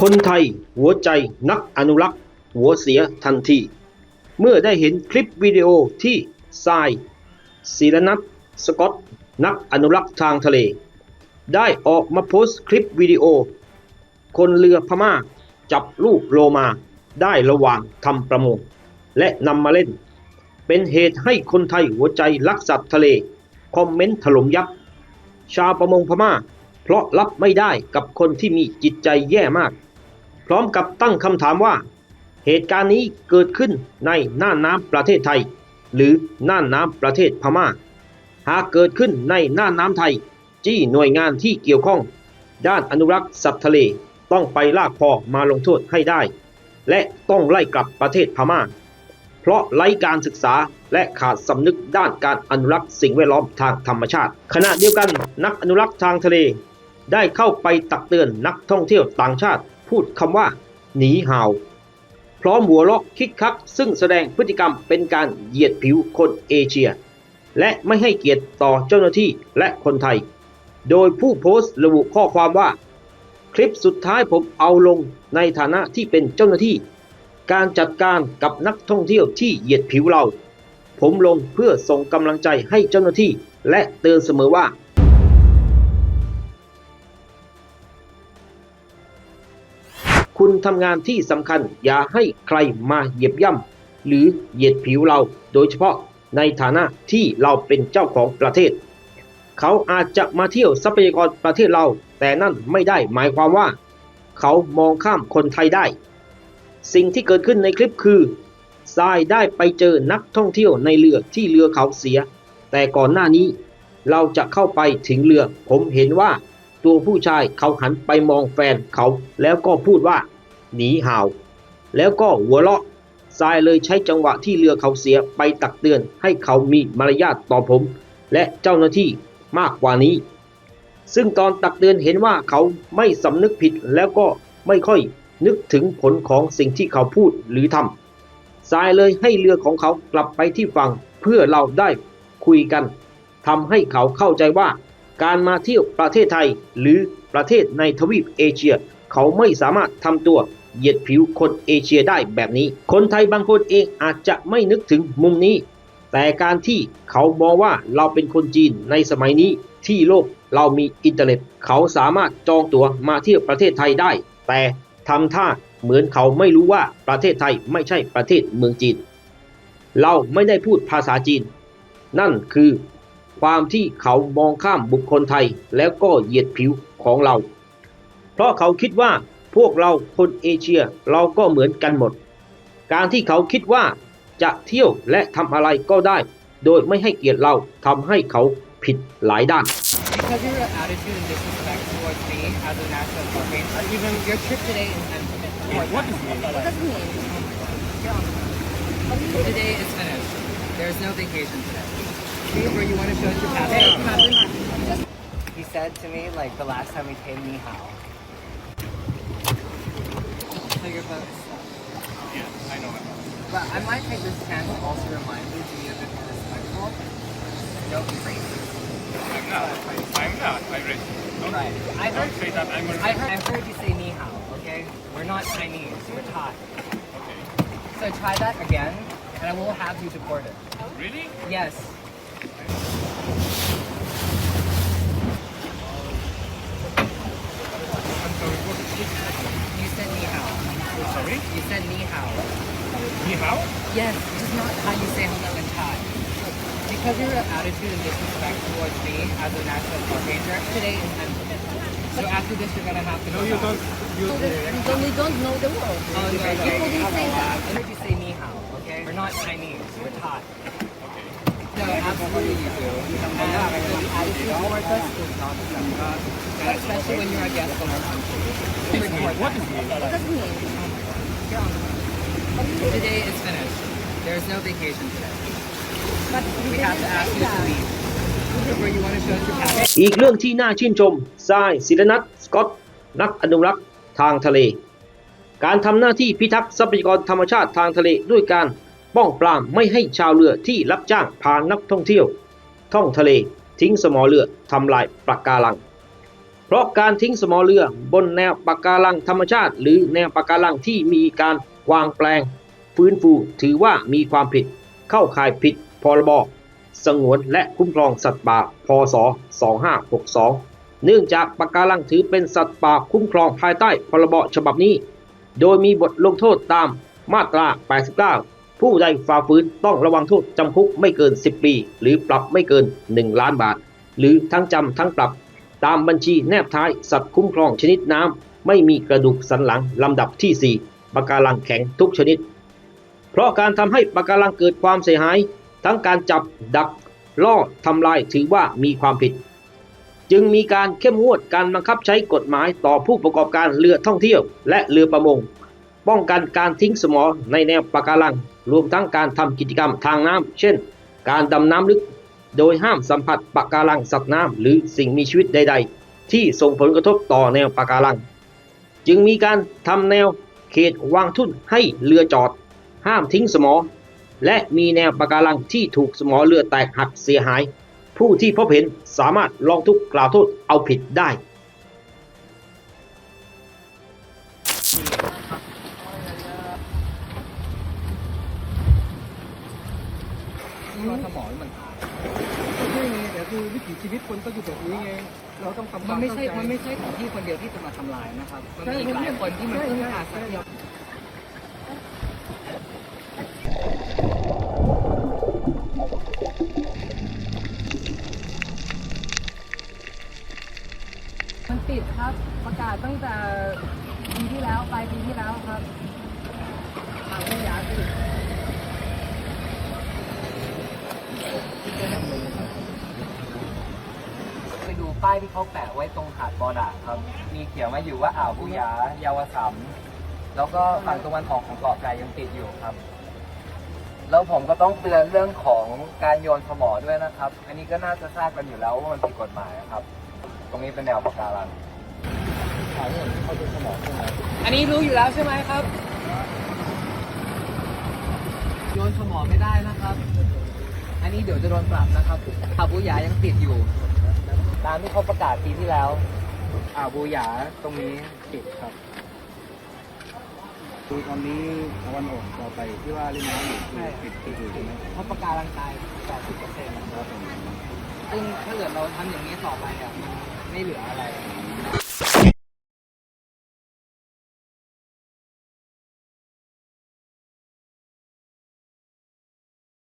ຄົນໄທຫົວໃຈນັກອະນຸລັກຫົວເສຍທັນທີ ເມື່ອໄດ້ເຫັນຄລິບວິດີໂອທີ່ຊາຍ ສິລະນັດ ສະກອດ ນັກອະນຸລັກທາງທະເລ ໄດ້ອອກມາໂພສຄລິບວິດີໂອ ຄົນເຮືອພະມ້າຈັບລູກໂລມາໄດ້ລະຫວ່າງທຳປະມົງ ແລະ ນຳມາເຫຼັ້ນ ເປັນເຫດໃຫ້ຄົນໄທຫົວໃຈລັກສັດທະເລ ຄອມເມັນຖະຫຼົ່ມຍັບຊາວປະມົງພະມ້າ ເພາະຮັບໄມ່ໄດ້ກັບຄົນທີ່ມີຈິດໃຈແຍ່ມາກ ພ້ອມກັບຕັ້ງຄຳຖາມວ່າ ເຫດການນີ້ເກີດຂຶ້ນໃນນ່ານນ້ຳປະເທດໄທ ຫຼື ນ່ານນ້ຳປະເທດພະມ້າ? ຫາກເກີດຂຶ້ນໃນນ່ານນ້ຳໄທ ຈີ້ໜ່ວຍງານທີ່ກ່ຽວຂ້ອງດ້ານອະນຸລັກສັດທະເລ ຕ້ອງໄປລາກຄໍມາລົງໂທດໃຫ້ໄດ້ ແລະ ຕ້ອງໄລ່ກັບປະເທດພະມ້າ ເພາະໄຮ້ການສຶກສາ ແລະ ຂາດສຳນຶກດ້ານການອະນຸລັກສິ່ງແວດລ້ອມທາງທຳມະຊາດ. ຂະນະດຽວກັນ, ນັກອະນຸລັກທາງທະເລ ໄດ້ເຂົ້າໄປຕັກເຕືອນນັກທ່ອງທ່ຽວຕ່າງຊາດ ພູດຄຳວ່າ ໜີຫາວ ພ້ອມຫົວເລາະຄິກຄັກ ຊຶ່ງສະແດງພຶດຕິກຳເປັນການຢຽດຜິວຄົນເອເຊຍ ແລະ ໄມ່ໃຫ້ກຽດຕໍ່ເຈົ້າໜ້າທີ່ ແລະ ຄົນໄທ, ໂດຍຜູ້ໂພສລະບຸຂໍ້ຄວາມວ່າ ຄລິບສຸດທ້າຍຜົມເອົາລົງໃນຖານະທີ່ເປັນເຈົ້າໜ້າທີ່ ການຈັດການກັບນັກທ່ອງທ່ຽວທີ່ຢຽດຜິວເຮົາ. ຜົມລົງເພື່ອສົ່ງກຳລັງໃຈໃຫ້ເຈົ້າໜ້າທີ່ ແລະ ເຕືອນສະເໝີວ່າ ຄຸນທຳງານທີ່ສຳຄັນ ຢ່າໃຫ້ໃຄມາຢຽບຢ່ຳ ຫຼື ຢຽດຜິວເຮົາ, ໂດຍສະເພາະໃນຖານະທີ່ເຮົາເປັນເຈົ້າຂອງປະເທດ. ເຂົາອາດຈະມາທ່ຽວຊັບພະຍາກອນປະເທດເຮົາ, ແຕ່ນັ້ນໄມ່ໄດ້ໝາຍຄວາມວ່າເຂົາມອງຂ້າມຄົນໄທໄດ້. ສິ່ງທີ່ເກີດຂຶ້ນໃນຄລິບຄື ຊາຍໄດ້ໄປເຈີນັກທ່ອງທ່ຽວໃນເຮືອທີ່ເຮືອເຂົາເສຍ, ແຕ່ກ່ອນໜ້ານີ້ເຮົາຈະເຂົ້າໄປເຖິງເຮືອ, ຜົມເຫັນວ່າຕົວຜູ້ຊາຍເຂົາຫັນໄປມອງແຟນເຂົາ ແລ້ວກໍພູດວ່າ ໜີຫາວ ແລ້ວກໍຫົວເລາະ. ຊາຍເລີຍໃຊ້ຈັງຫວະທີ່ເຮືອເຂົາເສຍໄປຕັກເຕືອນໃຫ້ເຂົາມີມາລະຍາດຕໍ່ຜົມ ແລະ ເຈົ້າໜ້າທີ່ມາກກວ່ານີ້. ຊຶ່ງຕອນຕັກເຕືອນເຫັນວ່າເຂົາໄມ່ສຳນຶກຜິດ ແລ້ວກໍໄມ່ຄ່ອຍນຶກເຖິງຜົນຂອງສິ່ງທີ່ເຂົາພູດ ຫຼື ທຳ. ຊາຍເລີຍໃຫ້ເຮືອຂອງເຂົາກັບໄປທີ່ຝັ່ງ ເພື່ອເຮົາໄດ້ຄຸຍກັນ, ທຳໃຫ້ເຂົາເຂົ້າໃຈວ່າການມາທ່ຽວປະເທດໄທ ຫຼື ປະເທດໃນທະວີບເອເຊຍ ເຂົາໄມ່ສາມາດທຳຕົວຢຽດຜິວຄົນເອເຊຍໄດ້ແບບນີ້. ຄົນໄທບາງຄົນເອງອາດຈະໄມ່ນຶກເຖິງມຸມນີ້, ແຕ່ການທີ່ເຂົາມອງວ່າເຮົາເປັນຄົນຈີນໃນສະໄໝນີ້ທີ່ໂລກເຮົາມີອິນເຕີເນັດ, ເຂົາສາມາດຈອງຕົ໋ວມາທ່ຽວປະເທດໄທໄດ້, ແຕ່ທຳທ່າເໝືອນເຂົາໄມ່ຮູ້ວ່າປະເທດໄທໄມ່ໃຊ່ປະເທດເມືອງຈີນ. ເຮົາໄມ່ໄດ້ພູດພາສາຈີນ. ນັ້ນຄືຄວາມທີ່ເຂົາມອງຂ້າມບຸກຄົນໄທ ແລ້ວກໍຢຽດຜິວຂອງເຮົາ. ເພາະເຂົາຄິດວ່າພວກເຮົາຄົນເອເຊຍ ເຮົາກໍເໝືອນກັນໝົດ. ການທີ່ເຂົາຄິດວ່າຈະທ່ຽວ ແລະ ທຳອະໄລກໍໄດ້ໂດຍໄມ່ໃຫ້ກຽດເຮົາ ທຳໃຫ້ເຂົາຜິດຫຼາຍດ້ານ. Because of your attitude and disrespect towards me as a national park ranger, even your trip today is unfinished. What does it mean? What does it mean? Today is finished. There is no vacation today. See where you want to show us your passport? Hey, Captain. He said to me, like, the last time we came, "Ni hao." So your boat is stuck. Yeah, I know it. But I might take this chance to also remind you to be a bit more respectful. Don't be racist. I'm not. I'm not. I racist. Don't, right. I heard, don't say that I'm a racist. I heard, I heard you say "Ni hao," okay? We're not Chinese. We're Thai. Okay. So try that again, and I will have you deported. Really? Yes. I'm sorry, what? You said "Ni hao." Sorry? You said "Ni hao." Ni hao? Yes, which is not how you say hello in Thai. Because of your attitude and disrespect towards me as a national park ranger, today is unfinished. So after this, you're gonna have to go back. No, you don't. You, you don't, you don't know the world. Oh, no, no. People didn't say that. I heard you say "Ni hao," okay? We're not Chinese. We're Thai. Okay. No, absolutely. And the attitude towards us is not acceptable, especially when you're a guest of our country. What is it? What does it mean? Today is finished. There is no vacation today. But we have to ask you to leave. Where you wanna show us your passport? ອີກເລື່ອງທີ່ໜ້າຊື່ນຊົມ, ຊາຍ ສິລະນັດ ສະກອດ ນັກອະນຸລັກທາງທະເລ ການທຳໜ້າທີ່ພິທັກຊັບພະຍາກອນທຳມະຊາດທາງທະເລ ດ້ວຍການປ້ອງປາມໄມ່ໃຫ້ຊາວເຮືອທີ່ຮັບຈ້າງພານັກທ່ອງທ່ຽວທ່ອງທະເລ ຖິ້ມສະໝໍເຮືອ ທຳລາຍປະກາລັງ. ພາະການຖິ້ມສະໝໍເຮືອບົນແນວປະກາລັງທຳມະຊາດ ຫຼື ແນວປະກາລັງທີ່ມີການການແປງຟື້ນຟູ ຖືວ່າມີຄວາມຜິດ ເຂົ້າຂ່າຍຜິດ ພ.ລບ. ສະຫງວນ ແລະ ຄຸ້ມຄອງສັດປ່າ ພ.ສ. ສອງຫ້າຫົກສອງ ເນື່ອງຈາກປະກາລັງຖືເປັນສັດປ່າຄຸ້ມຄອງພາຍໃຕ້ພ.ລບ. ສະບັບນີ້ ໂດຍມີບົດລົງໂທດຕາມມາດຕາແປດສິບເກົ້າ ຜູ້ໃດຝ່າຝືນຕ້ອງລະວັງໂທດຈຳຄຸກໄມ່ເກີນສິບປີ ຫຼື ປັບໄມ່ເກີນໜຶ່ງລ້ານບາດ ຫຼື ທັງຈຳທັງປັບ ຕາມບັນຊີແນບທ້າຍສັດຄຸ້ມຄອງຊະນິດນ້ຳ ໄມ່ມີກະດູກສັນຫຼັງ ລຳດັບທີສີ່ ປະກາລັງແຂງທຸກຊະນິດ. ເພາະການທຳໃຫ້ປະກາລັງເກີດຄວາມເສຍຫາຍ ທັງການຈັບ, ດັກ, ລໍ້, ທຳລາຍ ຖືວ່າມີຄວາມຜິດ, ຈຶ່ງມີການເຂັ້ມງວດການບັງຄັບໃຊ້ກົດໝາຍຕໍ່ຜູ້ປະກອບການເຮືອທ່ອງທ່ຽວ ແລະ ເຮືອປະມົງ, ປ້ອງກັນການຖິ້ມສະໝໍໃນແນວປະກາລັງ, ລວມທັງການທຳກິດຈະກຳທາງນ້ຳ ເຊັ່ນ ການດຳນ້ຳເລິກ, ໂດຍຫ້າມສຳຜັດປະກາລັງ, ສັດນ້ຳ ຫຼື ສິ່ງມີຊີວິດໃດໆ ທີ່ສົ່ງຜົນກະທົບຕໍ່ແນວປະກາລັງ. ຈຶ່ງມີການທຳແນວເຂດວາງທຸ່ນໃຫ້ເຮືອຈອດ, ຫ້າມຖິ້ມສະໝໍ ແລະ ມີແນວປະກາລັງທີ່ຖືກສະໝໍເຮືອແຕກຫັກເສຍຫາຍ, ຜູ້ທີ່ພົບເຫັນສາມາດຮ້ອງທຸກກ່າວໂທດເອົາຜິດໄດ້. สมองมัน ไม่ใช่ไง แต่คือวิถีชีวิตคนก็อยู่แบบนี้ไง เราต้องทำความเข้าใจ มันไม่ใช่ มันไม่ใช่ของพี่คนเดียวที่จะมาทำลายนะครับ มันมีอีกหลายคนที่มันพึ่งพาทรัพยากร มันปิดครับ ประกาศตั้งแต่ปีที่แล้ว ปลายปีที่แล้วครับ อ่างขยะปิด ไปดูป้ายที่เขาแปะไว้ตรงหาดบอดาครับ มีเขียนไว้อยู่ว่าอ่าวบูหยา ยาวสัม แล้วก็ฝั่งตะวันออกของเกาะแปะยังปิดอยู่ครับ แล้วผมก็ต้องเตือนเรื่องของการโยนสมอด้วยนะครับ อันนี้ก็น่าจะทราบกันอยู่แล้วว่ามันผิดกฎหมายอะครับ ตรงนี้เป็นแนวปะการัง อันนี้รู้อยู่แล้วใช่ไหมครับ โยนสมอไม่ได้นะครับ อันนี้เดี๋ยวจะโดนปรับนะครับ อ่าวบูหยายังปิดอยู่ ตามที่เขาประกาศปีที่แล้ว อ่าวบูหยาตรงนี้ปิดครับ คือตอนนี้ตะวันออกต่อไปที่ว่าเล่นน้ำอยู่คือ ใช่ ปิด ปิดอยู่ใช่ไหม เพราะปะการังตายแปดสิบเปอร์เซ็นต์ ครับผม ซึ่งถ้าเกิดเราทำอย่างนี้ต่อไปอะ มันไม่เหลืออะไร